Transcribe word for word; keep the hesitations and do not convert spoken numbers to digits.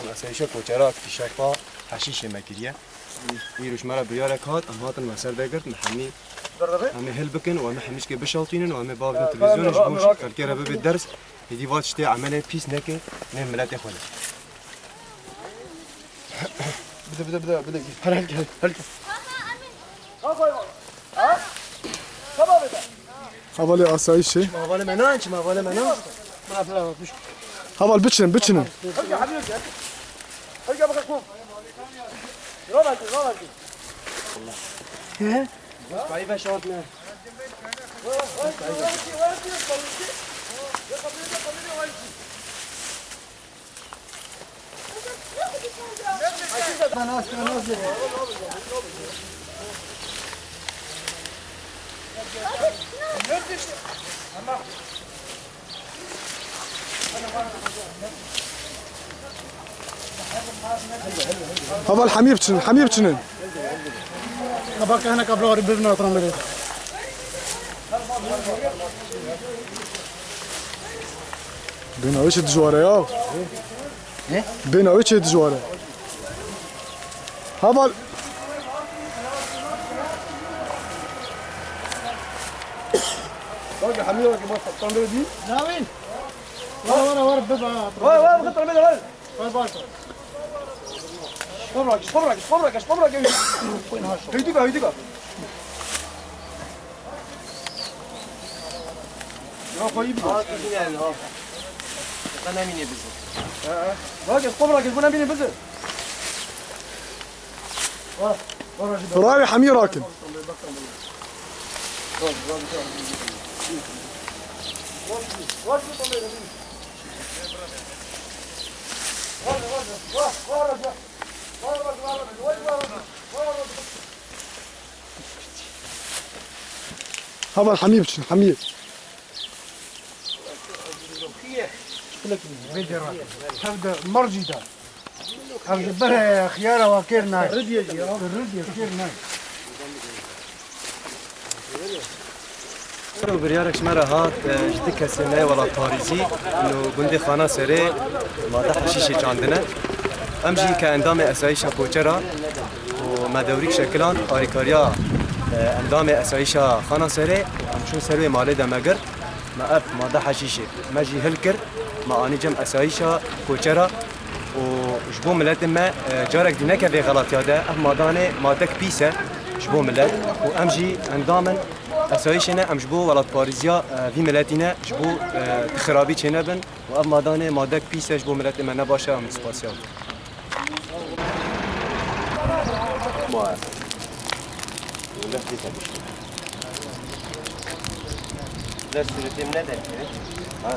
Em esayîşa koçera fîşeka heşîşê me kiriye. Îro ji me re biryarek hat, em hatin me ser vegirt, me hemî, hemî hil bikin û em ê hemî şikê bişewtînin û em ê bavêtin televîzyonê ji bo xelkê re bibe ders, hêdî va tiştê emelê pîs neke nê miletê xwe de. Bide, bide, bide, bide. Her, her, her, her. Hevalê asayîşê. Çima hevalê me nan, çima hevalê me nan. Bira, bira, bira. Heval biçin, biçin. He? Kayı beş ort ne? Heval hemî biçin, hemî biçinin. Bak hene kablo arı bir natran bile. Bina wê çi dijwar e ya? Ne? Bina wê çi dijwar e? Heval. Bak hemî bak bak kaptan bile değil. Nawin. Wara, wara, wara, biba. Wara, wara, biba, wara. Wara, wara. Şkobra, şkobra, şkobra, şkobra. Hüydüka, hüydüka. Ya, koyu bir. Al, kızın elini al. Sen emine bizi. Ha, ha. Bak, şkobra, kız, bu ne bileyim bizi. Bak, bak, bak. Rawê hemî rakin. Heval hemî biçin, hemî. Hev de mercî de. Ev ji ber xiyara wa kêr nayê. Ridî ye jî ya. Ridî ye, kêr nayê. Îro biryarek ji me re hat, e, ji du kesê me yê welatparêzî, û gundê Xana Serê, made heşîşê çandine. Em jî ke endamê esayîşa koçera û me dewrîk şekiland, arîkariya, e, endamê esayîşa Xana Serê, em çûn ser wê malê de me girt. Me ev made heşîşê me jî hil kir, me anî cem esayîşa koçera û ji bo miletê me, e, carek dî neke vê xelatiya de ev madanê madek pîs e ji bo milet û em jî endam in esayîşê ne, em ji bo welatparêziya, e, vî miletî ne, ji bo, e, tu xirabî çênebin û ev madanê madek pîs e ji bo miletê me ne baş e, em spasiya. Ders sürüteyim ne dersi? Ha.